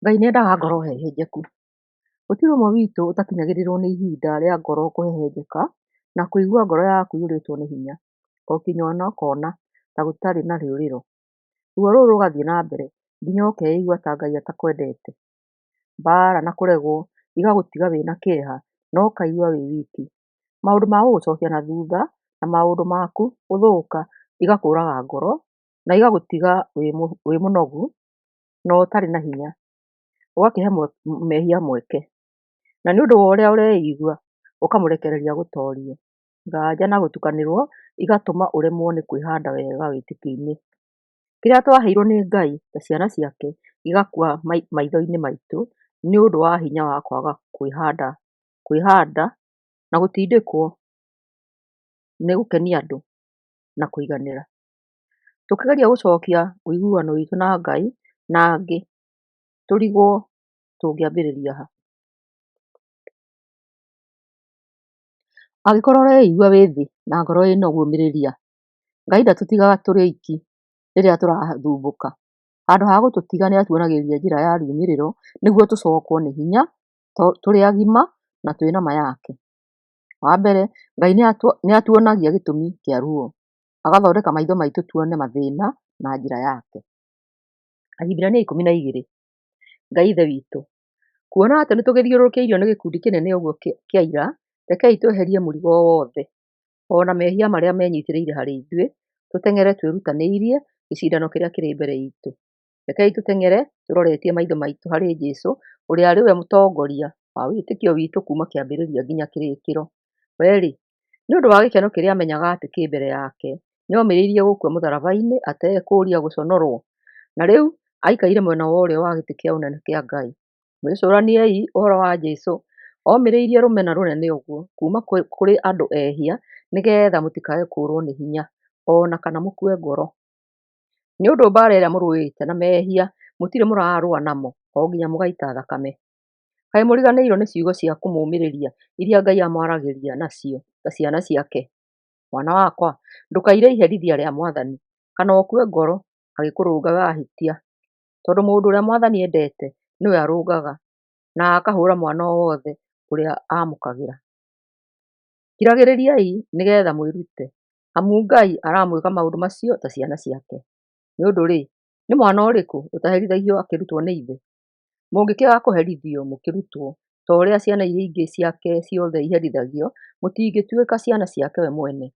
Ngai nĩendaga ngoro hehenjeku. Gũtirĩ ũmwe witũ ũtakinyagĩrĩrwo nĩ ihinda rĩa ngoro kũhehenjeka na kũigua ngoro yaku yũrĩtwo nĩ hinya, o nginya ona ũkona ta gũtarĩ na rĩũrĩro. Ruo rũu rũgathiĩ na mbere nginya ũkeigua ta Ngai atakwendete. Mbaara na kũregwo igagũtiga wĩna kĩeha na ũkaigua wĩ wiki. Maũndũ ma gũgũcokia na thutha na maũndũ maku gũthũka igakũraga ngoro na igagũtiga wĩ mũnogu na ũtarĩ na hinya. Ũgakĩhe mehia mweke, na nĩ ũndũ wa ũrĩa ũreigua ũkamũrekereria agũtorie. Nganja na gũtukanĩrwo igatũma ũremwo nĩ kwĩhanda wega wĩtĩkio-inĩ. Kĩrĩa twaheirwo nĩ Ngai ta ciana ciake gĩgakua maitho-inĩ maitũ nĩ ũndũ wa hinya wa kwaga kwĩhanda na gũtindĩkwo nĩ gũkenia andũ na kũiganĩra. Tũkĩgeria gũcokia ũiguano witũ na Ngai na angĩ tũrigwo tũngĩambĩrĩria ha. Angĩkorwo ũreigua wĩ thĩ na ngoro ĩ nogu ũmĩrĩria. Ngai ndatũtigaga tũrĩ oiki rĩrĩa tũrathumbũka. Handũ ha gũtũtiga nĩatuonagĩrĩria njĩra ya riumĩrĩro nĩguo tũcokwo nĩ hinya tũrĩ agima na twĩna ma yake. Wa mbere, Ngai nĩatuonagia gĩtũmi kĩa ruo, agathondeka maitho maitũ tuone mathĩna na njĩra yake. Ahibirania 12. Ngai Ithe witũ, kuona atĩ nĩtũgĩthiũrũrũkĩirio nĩ gĩkundi kĩnene ũguo kĩa aira, rekei tweherie mũrigo o wothe, o na mehia marĩa menyiitĩrĩire harĩ ithuĩ, tũteng'ere twĩrutanĩirie gĩcindano kĩrĩa kĩrĩ mbere iitũ. Rekei tũteng'ere tũroretie maitho maitũ harĩ Jesũ, ũrĩa arĩ we mũtongoria wa wĩtĩkio witũ kuuma kĩambĩrĩria nginya kĩrĩkĩro. We-rĩ, nĩ ũndũ wa gĩkeno kĩrĩa aamenyaga atĩ kĩ mbere yake, nĩomĩrĩirie gũkua mũtharaba-inĩ atekũũria gũconorwo, na rĩu aikarĩte mwena wa ũrĩo wa gĩtĩ kĩa ũnene kĩa Ngai. Mwĩcũraniei ũhoro wa Jesũ, omĩrĩirie rũmena rũnene ũguo kuuma kũrĩ andũ ehia, nĩgeetha mũtikae kũũrwo nĩ hinya, o na kana mũkue ngoro. Nĩ ũndũ mbaara ĩrĩa mũrũĩte na mehia mũtirĩ mũrarũa namo o nginya mũgaita thakame. Kaĩ mũriganĩirwo nĩ ciugo cia kũmũũmĩrĩria iria Ngai amwaragĩria nacio ta ciana ciake? Mwana wakwa, ndũkaire iherithia rĩa Mwathani, kana ũkue ngoro agĩkũrũnga wahĩtia, tondũ mũndũ ũrĩa Mwathani endete nĩwe arũngaga, na akahũũra mwana o wothe ũrĩa aamũkagĩra. Kiragĩrĩriai nĩgeetha mwĩrute, amu Ngai aramwĩka maũndũ macio ta ciana ciake. Nĩ ũndũ-rĩ, nĩ mwana ũrĩkũ ũtaherithagio akĩrutwo nĩ ithe? Mũngĩkĩaga kũherithio mũkĩrutwo ta ũrĩa ciana iria ingĩ ciake ciothe iherithagio, mũtingĩtuĩka ciana ciake we mwene,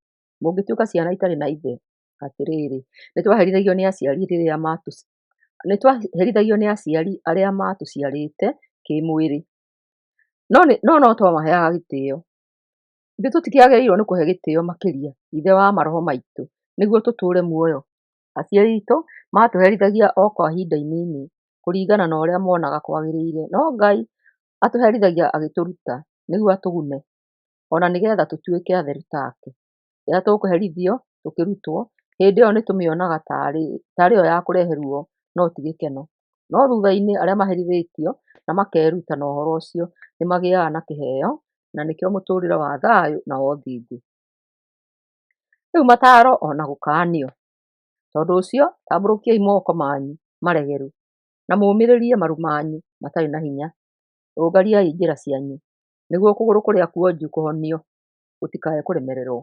mũngĩtuĩka ciana itarĩ na ithe. Atĩrĩrĩ, nĩtwaherithagio nĩ aciari arĩa maatũciarĩte kĩĩmwĩrĩ, no no twamaheaga gĩtĩo. Ithuĩ tũtikĩagĩrĩirwo nĩ kũhe gĩtĩo makĩria Ithe wa maroho maitũ nĩguo tũtũũre muoyo? Aciari aitũ maatũherithagia o kwa ihinda inini, kũringana na ũrĩa moonaga kwagĩrĩire, no Ngai atũherithagia agĩtũruta, nĩguo atũgune, o na nĩgeetha tũtuĩke atheru take. Rĩrĩa tũkũherithio tũkĩrutwo, hĩndĩ ĩyo nĩtũmĩonaga taarĩ yo ya kũrehe ruo no ti gĩkeno. No thuutha-inĩ arĩa maherithĩtio na makeruta na ũhoro ũcio nĩmagĩaga na kĩheo, na nĩkĩo mũtũũrĩre wa thayũ na wa ũthingu. Rĩu mataaro o na gũkaanio. Tondũ ũcio, tambũrũkiai moko manyu maregeru, na mũũmĩrĩrie maru manyu matarĩ na hinya. Rũngariai njĩra cianyu, nĩguo kũgũrũ kũrĩa kuonju kũhonio, gũtikae kũremererwo.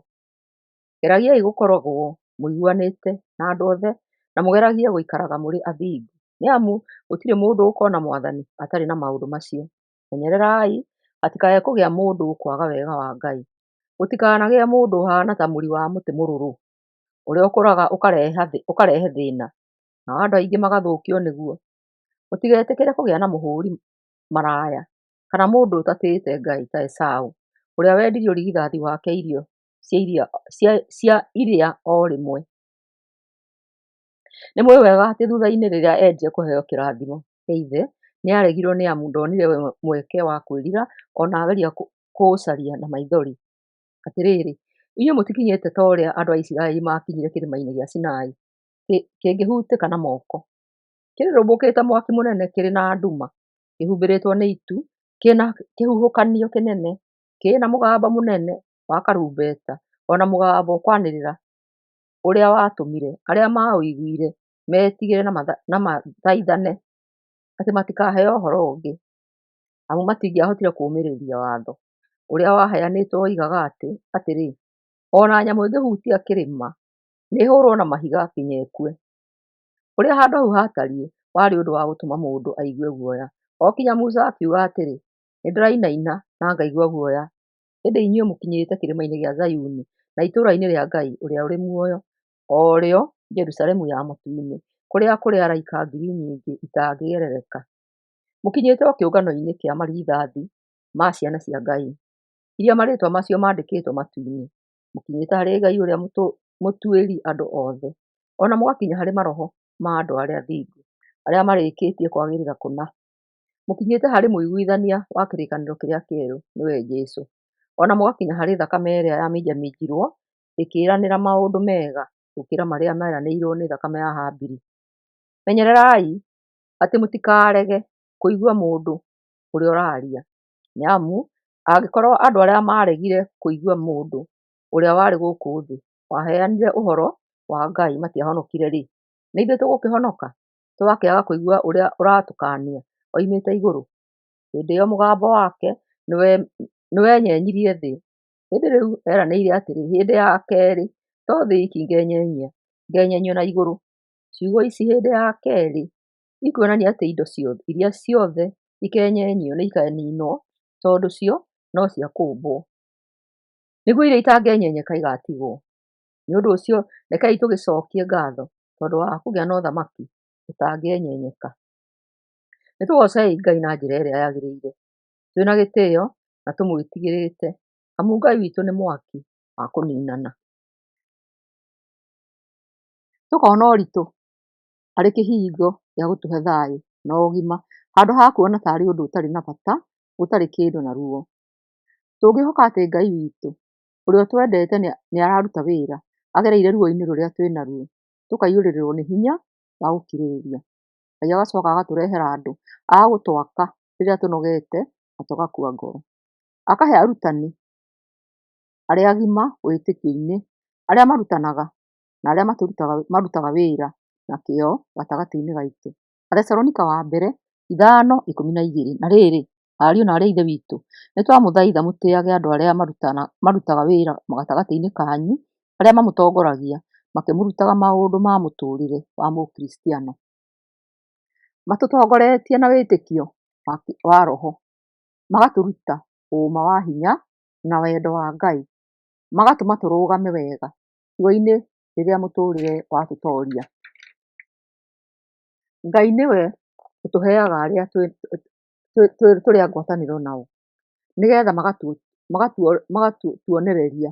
Geragiai gũkoragwo mũiguanĩte na andũ othe, na mũgeragie gũikaraga mũrĩ athingu, nĩ amu gũtirĩ mũndũ ũkoona Mwathani atarĩ na maũndũ macio. Menyererai hatikae kũgĩa mũndũ ũkwaga wega wa Ngai, gũtikanagĩe mũndũ ũhaana ta mũri wa mũtĩ mũrũrũ, ũrĩa ũkũraga ũkarehe thĩĩna, nao andũ aingĩ magathũkio nĩguo. Mũtigetĩkĩre kũgĩa na mũhũũri maraya kana mũndũ ũtatĩĩte Ngai ta Esaũ, ũrĩa wendirie ũrigithathi wake irio cia irĩa o rĩmwe. Nĩmũũĩ wega atĩ thuutha-inĩ rĩrĩa eendire kũheo kĩrathimo kĩa ithe, nĩaregirwo nĩ amu ndonire mweke wa kwĩrira o na ageria kũũcaria na maithori. Atĩrĩrĩ, inyuĩ mũtikinyĩte ta ũrĩa andũ a Isiraeli maakinyire kĩrĩma-inĩ gĩa Sinai kĩngĩhutĩka na moko, kĩrĩrĩmbũkĩte mwaki mũnene, kĩrĩ na nduma, kĩhumbĩrĩtwo nĩ itu, kĩ na kĩhuhũkanio kĩnene, kĩ na mũgambo mũnene wa karumbeta, o na mũgambo ũkwanĩrĩra, ũrĩa watũmire arĩa maũiguire metigĩre na mathaithane. atĩ matikaheo ũhoro ũngĩ, amu matingĩahotire kũũmĩrĩria watho ũrĩa waheanĩtwo woigaga atĩrĩ, O na nyamũ ĩngĩhutia kĩrĩma, nĩĩhũrũo na mahiga nginya ĩkue. Ũrĩa handũ hau haatariĩ warĩ ũndũ wa gũtũma mũndũ aigue guoya, o nginya Musa akiuga atĩrĩ, Nĩ ndĩrainaina na ngaigua guoya. Ĩndĩ inyuĩ mũkinyĩte Kĩrĩma-inĩ gĩa Zayuni na itũũra-inĩ rĩa Ngai ũrĩa ũrĩ muoyo, o rĩo Jerusalemu ya matu-inĩ, kũrĩa kũrĩ araika ngiri nyingĩ itangĩgerereka. Mũkinyĩte o kĩũngano-inĩ kĩa marigithathi ma ciana cia Ngai, iria marĩĩtwa ma cio mandĩkĩtwo matu-inĩ. Mũkinyĩte harĩ Ngai ũrĩa mũtuĩri andũ othe, o na mũgakinya harĩ maroho ma andũ arĩa athingu arĩa marĩkĩtie kwagĩrĩra kũna. Mũkinyĩte harĩ mũiguithania wa kĩrĩkanĩro kĩrĩa kĩerũ, nĩwe Jesũ, o na mũgakinya harĩ thakame ĩrĩa yaminjaminjirwo ĩkĩĩranĩra maũndũ mega gũkĩra marĩa meranĩirwo nĩ thakame ya Habili. Menyererai atĩ mũtikarege kũigua mũndũ ũrĩa ũraaria, nĩ amu angĩkorwo andũ arĩa maaregire kũigua mũndũ ũrĩa warĩ gũkũ thĩ waheanire ũhoro wa Ngai matiahonokire-rĩ, nĩ ithuĩ tũgũkĩhonoka, twakĩaga kũigua ũrĩa ũratũkaania oimĩte Igũrũ? Hĩndĩ ĩo mũgambo wake nĩwenyenyirie thĩ, ĩndĩ rĩu eranĩire atĩrĩ, Hĩndĩ ya kerĩ to thĩ iki ngenyenyia, ngenyenyia o na igũrũ. Ciugo ici hĩndĩ ya kerĩ ikuonania atĩ indo iria ciothe ikenyenyio nĩ ikaninwo tondũ cio no cia kũũmbwo, nĩguo iria itangenyenyeka igatigwo. Nĩ ũndũ ũcio rekei tũgĩcokie ngatho tondũ wa kũgĩa na ũthamaki ũtangĩenyenyeka. Nĩtũgoocei Ngai na njĩra ĩrĩa yagĩrĩire, twĩ na gĩtĩo na tũmwĩtigĩrĩte, amu Ngai witũ nĩ mwaki wa kũninana. Tũkona ũritũ arĩ kĩhingo gĩa gũtũhe thayũ na ũgima handũ ha kuona ta arĩ ũndũ ũtarĩ na bata, ũtarĩ kĩndũ na ruo. Tũngĩhoka atĩ Ngai witũ ũrĩa ũtwendete nĩ araruta wĩra agereire ruo-inĩ rũrĩa twĩ naruo, tũkaiyũrĩrĩrwo nĩ hinya wa gũkirĩrĩria. Ngai agacoka agatũrehera andũ a gũtwaka rĩrĩa tũnogete na tũgakua ngoro. Akahe arutani arĩa agima wĩtĩkio-inĩ, arĩa marutanaga na arĩa marutaga wĩra na kĩyo gatagatĩ-inĩ gaitũ. Athesalonika wa mbere 5:12. Na rĩrĩ, ariũ na aarĩ a Ithe witũ, nĩtwamũthaitha mũtĩĩage andũ arĩa marutaga wĩra gatagatĩ-inĩ kanyu, arĩa mamũtongoragia makĩmũrutaga maũndũ ma mũtũũrĩre wa mũkristiano, matũtongoretie na wĩtĩkio wa Roho, magatũruta ũũma wa hinya na wendo wa Ngai, magatũma tũrũgame wega kiugo-inĩ rĩrĩa mũtũũrĩre watũtooria. Ngai nĩwe ũtũheaga arĩa tũrĩ a ngwatanĩro nao, nĩgetha magatuonereria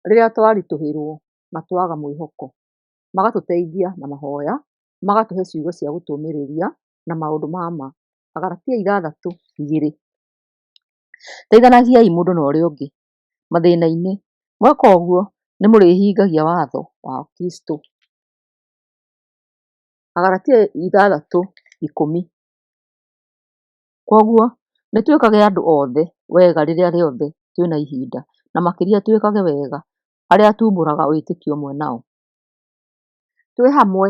rĩrĩa twaritũhĩrwo na twaga mwĩhoko, magatũteithia na mahoya, magatũhe ciugo cia gũtũũmĩrĩria na maũndũ ma ma. Agalatia 6:2. Teithanagiai mũndũ na ũrĩa ũngĩ mathĩna-inĩ, mweka ũguo nĩmũrĩhingagia watho wa Kristũ. Agalatia 6:10. Kwoguo nĩtwĩkage andũ othe wega rĩrĩa rĩothe twĩ na ihinda, na makĩria twĩkage wega arĩa tuumbũraga wĩtĩkio ũmwe nao. Twĩ hamwe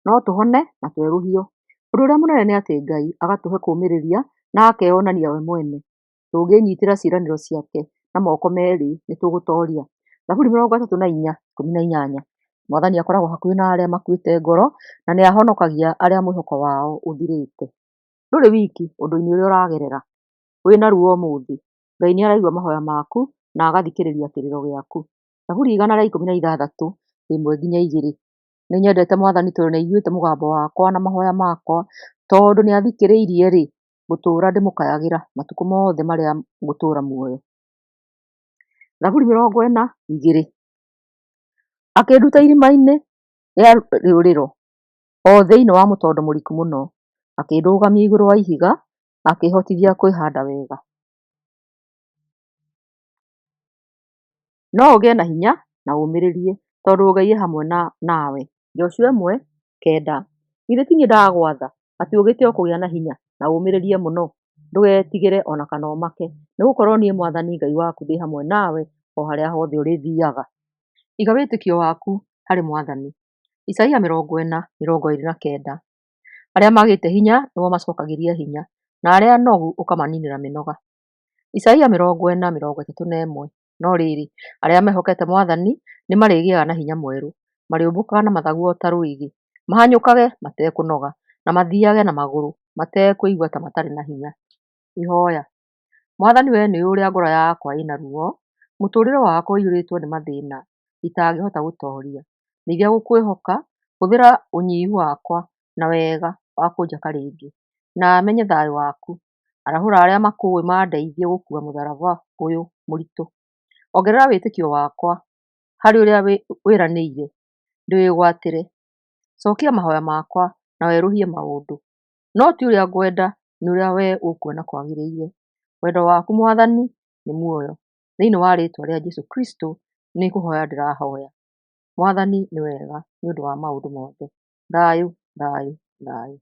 no tũhone na twerũhio. Ũndũ ũrĩa mũnene nĩ atĩ Ngai agatũhe kũũmĩrĩria na akeyonania we mwene. Tũngĩĩnyitĩra ciĩranĩro ciake na moko meerĩ nĩtũgũtooria. Thaburi 34:18. Mwathani akoragwo hakuhĩ na arĩa makuĩte ngoro na nĩahonokagia arĩa mwĩhoko wao ũthirĩte. Ndũrĩ wiki ũndũ-inĩ ũrĩa ũragerera. Wĩna ruo ũmũthĩ, Ngai nĩaraigua mahoya maku na agathikĩrĩria kĩrĩro gĩaku. Thaburi 116:1-2. Nĩnyendete Mwathani tondũ nĩaiguĩte mũgambo wakwa na mahoya makwa, tondũ nĩathikĩrĩirie-rĩ, ngũtũũra ndĩmũkayagĩra matukũ mothe marĩa ngũtũũra muoyo. Thaburi 40:2. Akĩnduta irima-inĩ rĩa rĩũrĩro, o thĩinĩ wa mũtondo mũriku mũno, akĩndũgamia igũrũ wa ihiga, akĩĩhotithia kwĩhaanda wega. No ũgĩe na hinya na ũũmĩrĩrie, tondũ Ngai e hamwe nawe. Joshua 1:9. Githĩ ti niĩ ndagwatha atĩ ũgĩte o kũgĩa na hinya, na ũũmĩrĩrie mũno? Ndũgetigĩre o na kana ũmake, nĩgũkorwo niĩ Mwathani Ngai waku ndĩ hamwe nawe o harĩa hothe ũrĩthiiaga. Iga wĩtĩkio waku harĩ Mwathani. Isaia 40:29. Arĩa maagĩte hinya nĩwe ũmacokagĩria hinya, na arĩa anogu ũkamaninĩra mĩnoga. Isaia 40:31. No rĩrĩ, arĩa mehokete Mwathani nĩmarĩgĩaga na hinya mwerũ; marĩũmbũkaga na mathagu o ta rwĩgĩ, mahanyũkage matekũnoga, na mathiiage na magũrũ matekũigua ta matarĩ na hinya. Ihoya: Mwathani wee nĩũĩ ũrĩa ngoro yakwa ĩna ruo, mũtũũrĩre wakwa ũiyũrĩtwo nĩ mathĩna itangĩhota gũtoria. Ndeithia gũkwĩhoka, hũthĩra ũnyihu wakwa na wega wa kũnjaka rĩngĩ, na menye thayũ waku. Arahũra arĩa makũũĩ mandeithie gũkuua mũtharaba ũyũ mũritũ. Ongerera wĩtĩkio wakwa harĩ ũrĩa wĩranĩire ndĩwĩgwatĩre. Cokia mahoya makwa na werũhie maũndũ, no ti ũrĩa ngwenda nĩ ũrĩa wee ũkuona kwagĩrĩire. Wendo waku Mwathani nĩ muoyo. Thĩinĩ wa rĩĩtwa rĩa Jesũ Kristo nĩ kũhoya ndĩrahoya. Mwathani nĩ wega nĩ ũndũ wa maũndũ mothe. Thayũ, thayũ, thayũ.